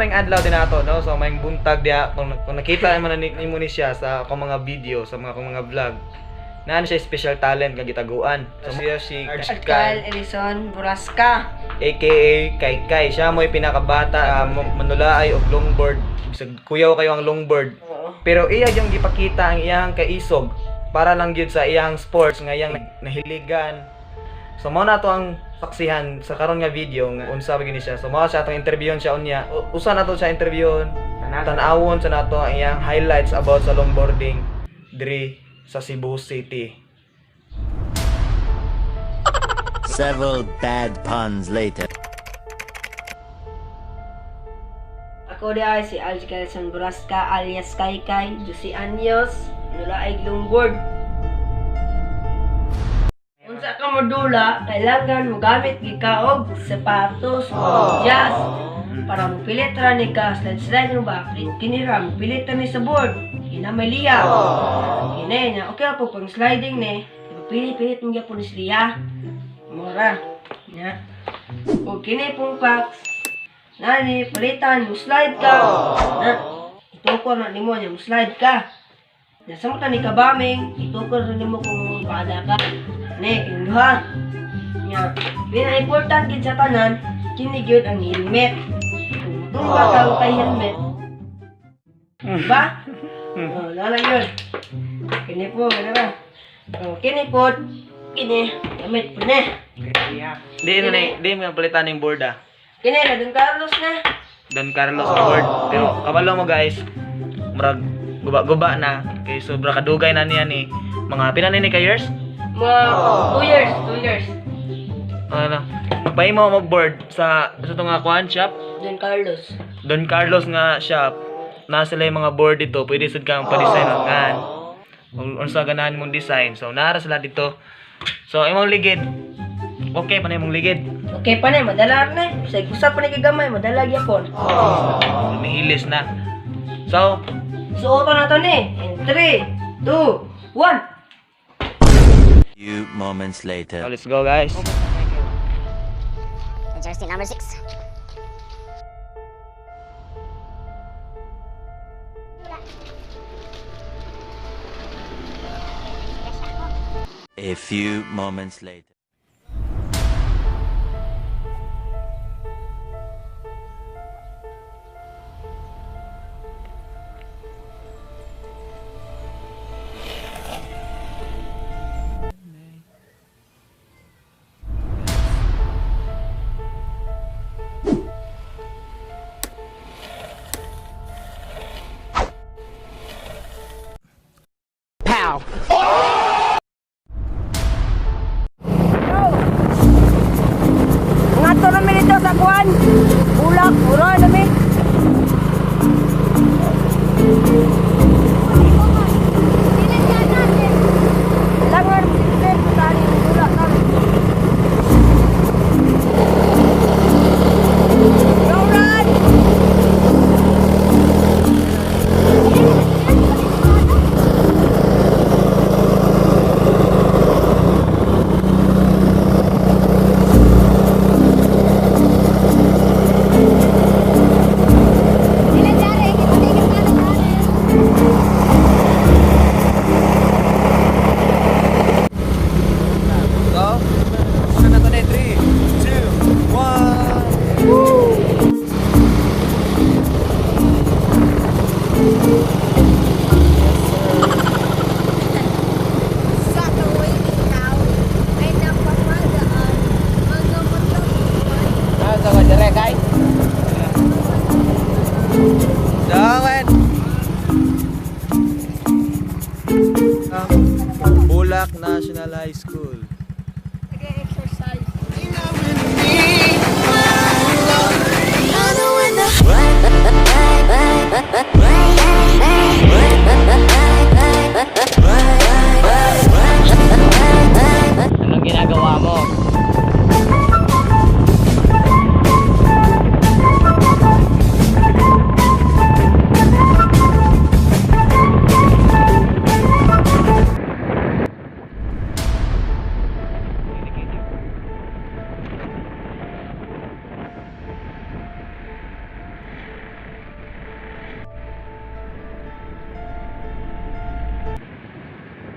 Karon may adlaw din nato, no? So may buntag diha kung nakita mo na nimo ni siya sa akong mga video, sa mga akong mga vlog. Naa siya special talent nga gitaguan. So siya si Kyle Kyle Edison Burasca. aka Kai Kai. Siya mo'y pinakabata manulaay og longboard. Bisag kuyaw kayo ang longboard. Oo. Pero iya yung gipakita ang iyang kaisog para lang gyud sa iyang sports nga iyang nahiligan. So mao na to ang saksihan sa karon nga video nga unsa ba gyud ni siya. So mao siya atong interviewon siya unya. Usa na to siya interviewon. Tan-awon sa nato ang iyang highlights about sa longboarding diri sa Cebu City. Several bad puns later. Ako di ay si Alj Kelson Burasca alias Kai Kai, 12 anyos, nulaay longboard. Unsa ka modula, kailangan mo gamit gid ka og sapatos o medyas para mopilit ra ni ka slide slide mo ba kini ra mopilit ra ni sa board kina may liya kini nya okay ra po pang sliding ni pilit-pilit mo gyapon ni liya mura nya o kini pong packs nani palitan mo slide ka na itukor na nimo nya mo slide ka nya sa ni kabaming itukor na nimo kung pada ka ne kining duha nya pina-important gid sa tanan kini gyud ang helmet. Kung mutumba ka og kay helmet ba oh lala yun kini po kini ba oh kini po kini gamit po na. Di na ni di mo palitan ning board ah. Kini na Don Carlos na. Don Carlos ang board. Pero kabalo mo guys, murag guba-guba na kay sobra kadugay na niya ni mga pila ni ka years? Mga 2 years, 2 years. Ano? Magpahimo mo board sa itong nga kuan shop, Don Carlos. Don Carlos nga shop. Na sila yung mga board dito, pwede sad kang pa-design ang ngan. Kung unsa ganahan mong design. So naara sila dito. So imong ligid. Okay pa na imong ligid. Okay pa na, madala na. Sa usa pa ni kagamay, madala gyapon. Mihilis na. So, Suoton na to ni. In 3, 2, 1. Few moments later. So let's go guys. Jersey number 6. A few moments later. Ngadto na mi dito sa kuan. Bulak, ura na mi. Langar, tali bulak na. Go run! So, ano na to na 3, 2, 1. Sa kaway ikaw ay napapadaan mga matang. Ah, sa dire kay. Dawin. Bulak National High School. Nag-exercise. Anong ginagawa mo?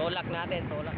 Tulak natin, tulak.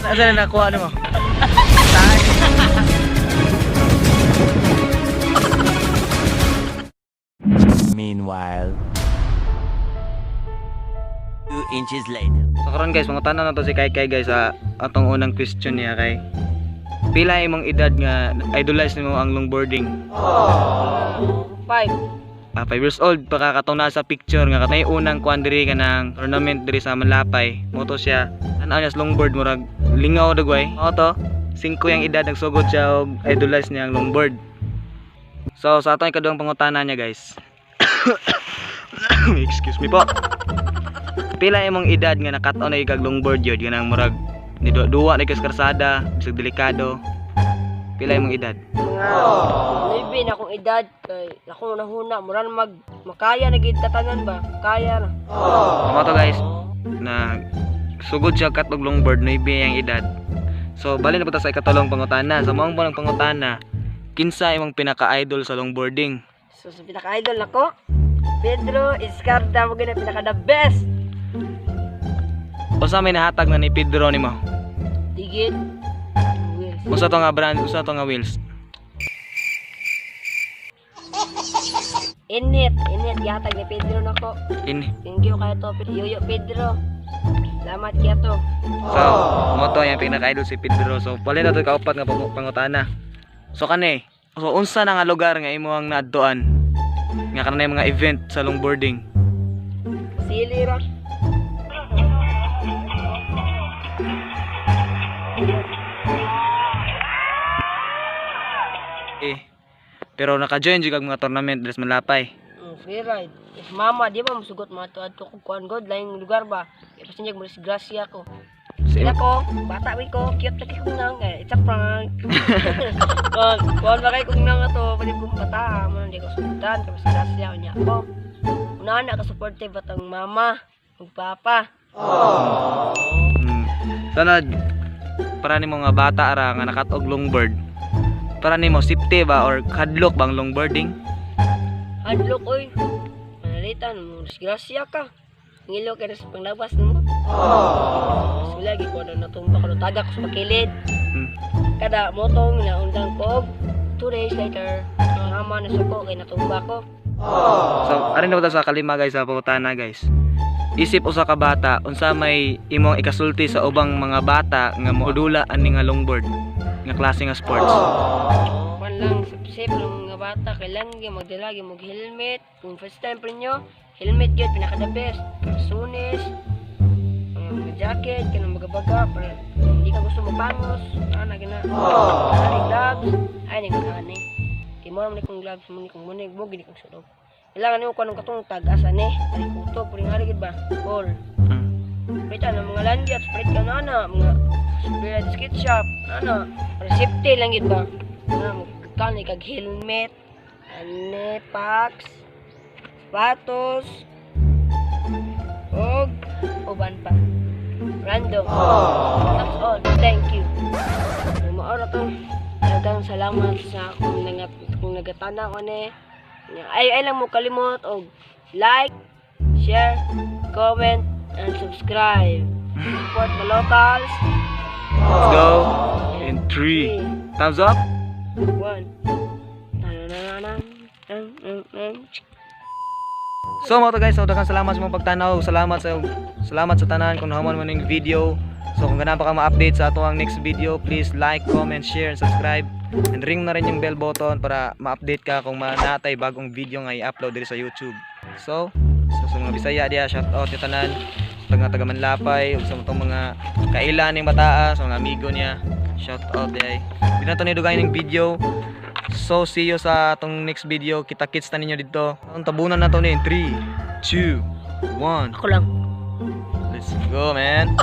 Asa na nakuha mo? Meanwhile, 2 inches later. So karon guys, mangutana na to si Kai Kai guys sa atong unang question niya kay. Pila imong edad nga idolize nimo ang longboarding? 5. Ah, 5 years old pa ka katong nasa picture nga katay unang kuan diri ka ng tournament diri sa Malapay. Moto siya. Tan-aw niya sa longboard, murag lingaw dagway. Mao to, 5 yang edad nagsugod siya og idolize niya ang longboard. So sa atong ikaduhang pangutana niya guys. Excuse me po. Pila imong edad nga nakat-on na ikag longboard yun kanang murag ni duwa na ikag sa karsada, bisag delikado. Pila imong edad? Mga 9 na akong edad kay ako nahuna mura na mag makaya na gid tatanan ba? Kaya na. Mao to guys, na sugod siya katog longboard na ang edad. So bali na po ta sa ikatulong pangutana. Sa maong po ng pangutana, kinsa imong pinaka-idol sa longboarding? So sa pinaka-idol nako, Pedro Escarda mo gina pinaka the best. Usa may nahatag na ni Pedro nimo? Tigit. Wheels. Usa to nga brand, usa to nga wheels? Init, init gihatag ni Pedro nako. In. Thank you kayo to, Yoyo Pedro. Salamat kaya to. So, mo to yung pinaka-idol si Pedro. So, bali na to kaupat nga pangutana. So kani, so unsa na nga lugar nga imo ang naadtuan? Nga kanay mga event sa longboarding. Sili ra. Eh, pero naka-join jud kag mga tournament diri sa Malapay. Free ride. If mama di ba musugot mga tuad ko kung kuan god laing lugar ba. Kaya pasin mo disgrasya ko. Sa Sila ko, bata wi ko, cute lagi kong nang eh, it's a prank. Kuan, kuan ba kay kong nang ato, pwede kong bata, man di ko sugutan, kay disgrasya unya ko. Una na ka supportive atong mama ug papa. Sana para nimo nga bata ra nga nakat-og longboard. Para nimo safety ba or kadlok bang longboarding? Hadlok oy. Manalitan mo disgrasya ka. Ngilo kay sa panglabas nimo. Mas wala gi ko na natumba ko tagak ko sa makilid. Kada motong naundang ko 2 days later, ang mama nasuko kay natumba ko. So, arin na ba ta sa kalima guys sa pangutana guys. Isip usa ka bata unsa may imong ikasulti sa ubang mga bata nga moudula ani nga longboard nga klase nga sports. Kwan lang, sip-sip lang mga bata, kailangan gyud magdala gyud og helmet. Kung first time pa ninyo, helmet gyud pinaka the best. Sunis, ang mga jacket, kanang mga para hindi ka gusto mapangos, ana gina. Ani gloves, ay ning ani. Kay mo naman kong gloves mo ni kong munig mo gini kong sulog. Kailangan nimo kanong katong tag-asa ni, ari kuto, puring ari gid ba? All. Spray na mga lanyard, spray ka na na, mga spray skate shop, na para safety lang gid ba? Na magkani kag helmet, ane packs, sapatos, og uban pa. Random. That's all. Thank you. Mao ra to. Daghang salamat sa akong nangat kung nagatanaw ani. Ay ay lang mo kalimot og like, share, comment, and subscribe. Support the locals. Let's go. In 3. Thumbs up. 1. Tananana. Ang, ang, ang. So mga to guys, so daghang salamat sa mga pagtanaw. Salamat sa tanan kung nahuman mo ning video. So kung ganahan pa ka ma-update sa ato ang next video, please like, comment, share, and subscribe. And ring na rin yung bell button para ma-update ka kung manatay bagong video nga i-upload diri sa YouTube. So, sa mga Bisaya diha, shout out ni tanan sa mga taga Manlapay ug sa atong mga kaila ning bataa, sa mga amigo niya. Shout out diay. Di na to ni dugay ning video. So see you sa atong next video. Kita-kits na ninyo dito. Ang tabunan na to ni 3, 2, 1. Ako lang. Let's go, man.